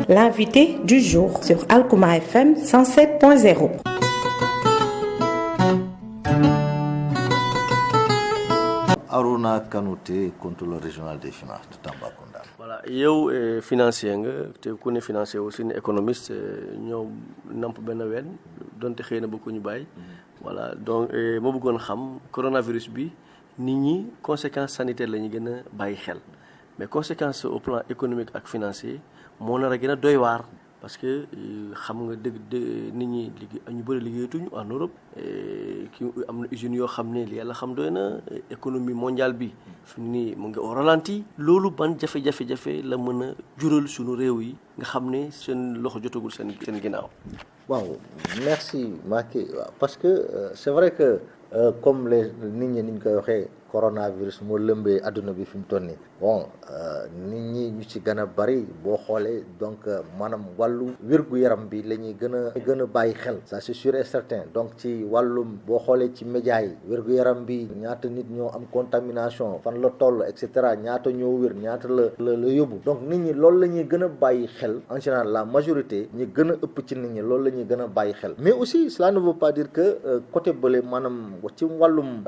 L'invité du jour sur Alkouma FM 107.0. Harouna Kanouté Contrôleur régional des finances de Tambacounda. Voilà, yow financier nga te ku ne financier aussi ne économiste ñoo namp benn ween donte xëy na bokku ñu bàyyi. Voilà donc ma bëggoon xam coronavirus bi nit ñi conséquences sanitaires la ñu gën a bàyyi xel mais conséquences au plan économique ak financier moo nar a gën a doy waar parce que xam nga dëgg nit ñi ñu bëri liggéeyatuñu en Europe ki am na usines yoo xam ne li yàlla xam doy na économie mondiale bi fi mu nii mu ngi au ralenti loolu ban jafe-jafe la mën a jural suñu réew yi nga xam ne seen loxo jotagul seen ginnaaw. Waaw merci Macky parce que c'est vrai que comme les nit ñi niñ koy waxee coronavirus moo lëmbee adduna bi fi mu toll nii bon nit ñi ñu ci gën a bari boo xoolee donc maanaam wàllu wér-gu-yaram bi la ñuy gën a bàyyi xel ça c'est sûr et certain donc ci wàllum boo xoolee ci médias yi wér-gu-yaram bi ñaata nit ñoo am contamination fan la toll et cetera ñaata ñoo wér ñaata la yóbbu donc nit ñi loolu la ñuy gën a bàyyi xel en général la majorité ñi gën a ëpp ci nit ñi loolu la ñuy gën a bàyyi xel mais aussi cela ne veut pas dire que côté bële maanaam ci wàllum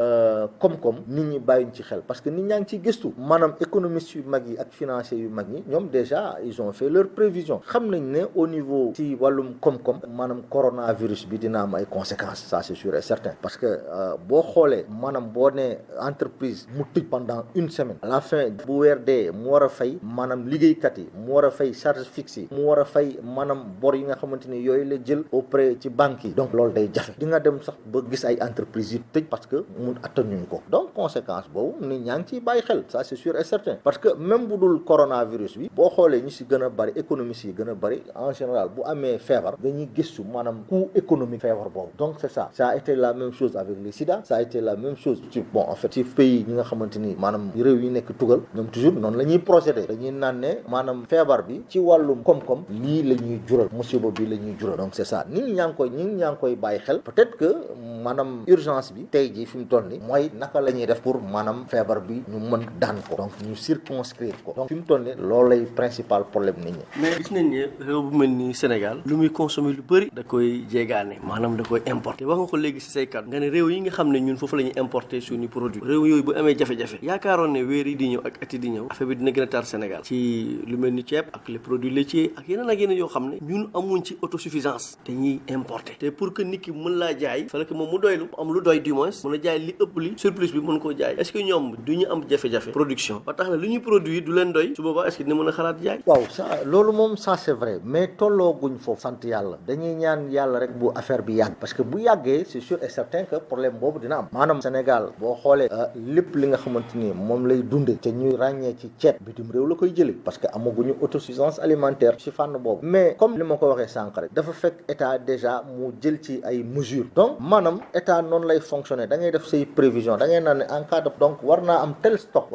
koom-koom nit ñi bàyyiñ ci xel parce que nit ñaa ngi ciy gëstu maanaam économistes yu mag yi ak financiers yu mag yi ñoom déjà ils ont fait leur prévision xam nañ ne au niveau ci wàllum koom-koom maanaam coronavirus bi dina am ay conséquences ça c'est sûr et certain parce que boo xoolee maanaam boo ne entreprise mu tëj pendant une semaine à la fin bu weer dee mu war a fay maanaam liggéeykat yi mu war a fay charge fixe yi mu war a fay maanaam bor yi nga xamante ni yooyu la jël auprès ci banques yi donc loolu day jafe di nga dem sax ba gis ay entreprises yu tëj parce que mu attanuñ ko donc conséquence boobu nit ñaa ngi ciy bàyyi xel ça c'est sûr et certain parce que même bu dul coronavirus bi boo xoolee ñu si gën a bari économistes yi gën a bari en général bu amee feebar dañuy gëstu maanaam coût économique feebar boobu donc c'est ça a été la même chose avec le sida ça a été la même chose ci bon en fait ci pays ñi nga xamante ni maanaam réew yi nekk tugal ñoom toujours noonu la ñuy procéder dañuy naan ne maanaam feebar bi ci wàllum koom-koom lii la ñuy jural musiba bi la ñuy jural donc c'est ça nit ñi ñaa ngi koy bàyyi xel peut-être que maanaam urgence bi tey jii fi mu toll ni mooy naka la ñuy def pour maanaam feebar bi ñu mën daan ko donc ñu circonscrire ko donc fi mu toll ni loolu lay principal problème nit ñi. mais gis nañ ne réew bu mel ni Sénégal lu muy consommer lu bëri da koy jéegaane maanaam da koy importer wax nga ko léegi ci say kàddu nga ne réew yi nga xam ne ñun foofu la ñuy importer suñu produit réew yooyu bu amee jafe-jafe yaakaaroon ne weer yi di ñëw ak at yi di ñëw affaire bi dina gën a tar Sénégal ci lu mel ni ceeb ak les produits laitiers ak yeneen yoo xam ne ñun amuñ ci autosuffisance dañuy importer te pour que nit ki mën laa jaay fallait que moom mu doylu am lu doy du moins mën a jaay li ëpp li surplus bi mën koo jaay est-ce que ñoom du ñu am jafe-jafe production ba tax na lu ñuy produire du leen doy su boobaa est-ce que dina mën a xalaat jaay. waaw ça loolu moom ça c'est vrai mais tollooguñ foofu sant yàlla dañuy ñaan yàlla rek bu affaire bi yàgg parce que bu yàggee c'est sûr et certain que problème boobu dina am maanaam Sénégal boo xoolee lépp li nga xamante ni moom lay dunde te ñuy ràññee ci ceeb bitim réew la koy jëlee parce que amaguñu autosuffisance alimentaire ci fànn boobu mais comme li ma ko waxee sànq rek dafa fekk état déjà mu jël ci ay mesures donc maanaam état noonu lay fonctionner da ngay def say prévision da ngay naan ne en cas de donc war naa am tel stock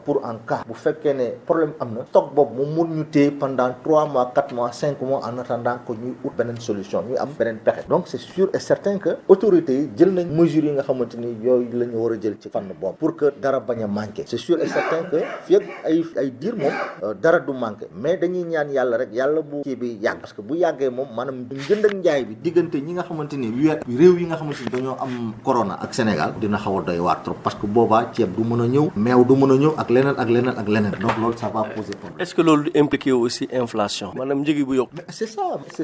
pour en cas bu fekkee ne problème am na stock boobu mu mun ñu téye pendant 3 mois 4 mois 5 mois en attendant que ñuy ut beneen solution ñuy am beneen pexe donc c'est sûr et certain que autorités yi jël nañ mesures yi nga xamante ni yooyu la ñu war a jël ci fànn boobu pour que dara bañ a manquer c'est sûr et certain que fii ak ay diir moom dara du manquer mais dañuy ñaan yàlla rek yàlla bu kii bi yàgg parce que bu yàggee moom maanaam njënd ak njaay bi diggante ñi nga xamante ni réew yi nga xamante ni dañoo am corona ak Sénégal dina xaw a doy waar trop parce que boobaa ceeb du mën a ñëw meew du mën a ñëw ak leneen donc loolu ça va poser problème. est-ce que loolu du impliquer aussi inflation maanaam njëgi bu yokk. mais c'est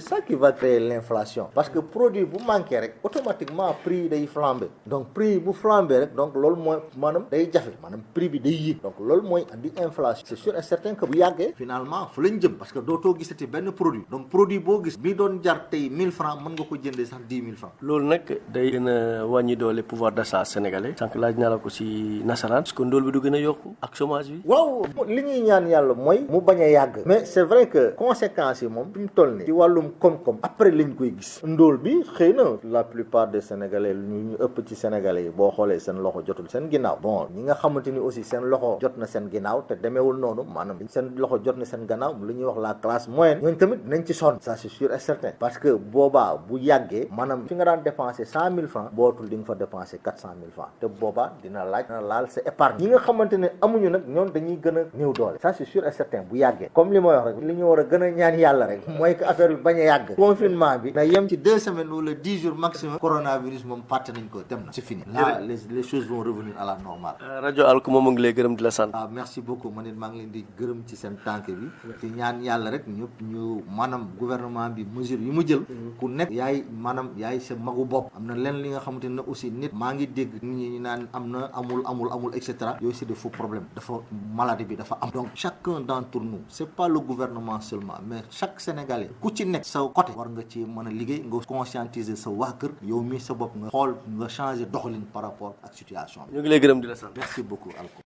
ça qui va créer l'inflation parce que produit bu manqué rek automatiquement prix yi day flambé donc prix bu flambé rek donc loolu mooy maanaam day jafe maanaam prix bi day yéeg donc loolu mooy andi inflation c'est sûr et certain que bu yàggee finalement fu lañ jëm parce que dootoo gisati benn produit donc produit boo gis bi doon jar tey 1000 francs mën nga ko jëndee sax 10 000 francs. loolu nag nag day gën a wàññi doole pouvoir d'achat sénégalais sànq laaj naa la ko si nasaraan parce que ndóol bi du gën a yokku ak chômage bi. waaw li ñuy ñaan yàlla mooy mu bañ a yàgg mais c'est vrai que conséquences yi moom fi mu toll nii ci wàllum koom-koom après lañ koy gis ndóol bi xëy na la plupart des sénégalais ñu ëpp ci sénégalais yi boo xoolee seen loxo jotul seen ginnaaw bon ñi nga xamante ni aussi seen loxo jot na seen ginnaaw te demeewul noonu maanaam seen loxo jot na seen gannaaw lu ñuy wax la classe moyenne ñooñu tamit nañ ci sonn ça c'est sûr et certain parce que boobaa bu yàggee maanaam fi nga daan dépenser 100 000 francs bootul di nga fa dépenser 400 000 francs te boobaa dina laal sa épargne ñi nga xamante ne amuñu nag ñoom dañuy gën a néew doole ça c'est sûr et certain bu yàggee comme li ma wax rek li ñu war a gën a ñaan yàlla rek mooy que affaire bi bañ a yàgg confinement bi na yem ci 2 semaines wala 10 jours maximum coronavirus moom fàtte nañ ko dem na c'est fini là les choses vont revenir à la normale. rajo Alku moom mu ngi lay gërëm di la sant. waaw merci beaucoup man it maa ngi leen di gërëm ci seen tànk bi te ñaan yàlla rek ñëpp ñu maanaam gouvernement bi mesure yi mu jël ku nekk yaay sa magu bopp am na leen li nga xamante ne aussi nit maa ngi dégg nit ñi naan am na amul et cetera yooyu c'est de faux problème dafa maladie bi dafa am donc chacun d'entre nous c'est pas le gouvernement seulement mais chaque Sénégalais ku ci nekk sa côté war nga ci mën a liggéey nga conscientiser sa waa kër yow mi sa bopp nga xool nga changer doxalin par rapport ak situation bi. ñu ngi lay gërëm di la sant. Merci beaucoup Alko.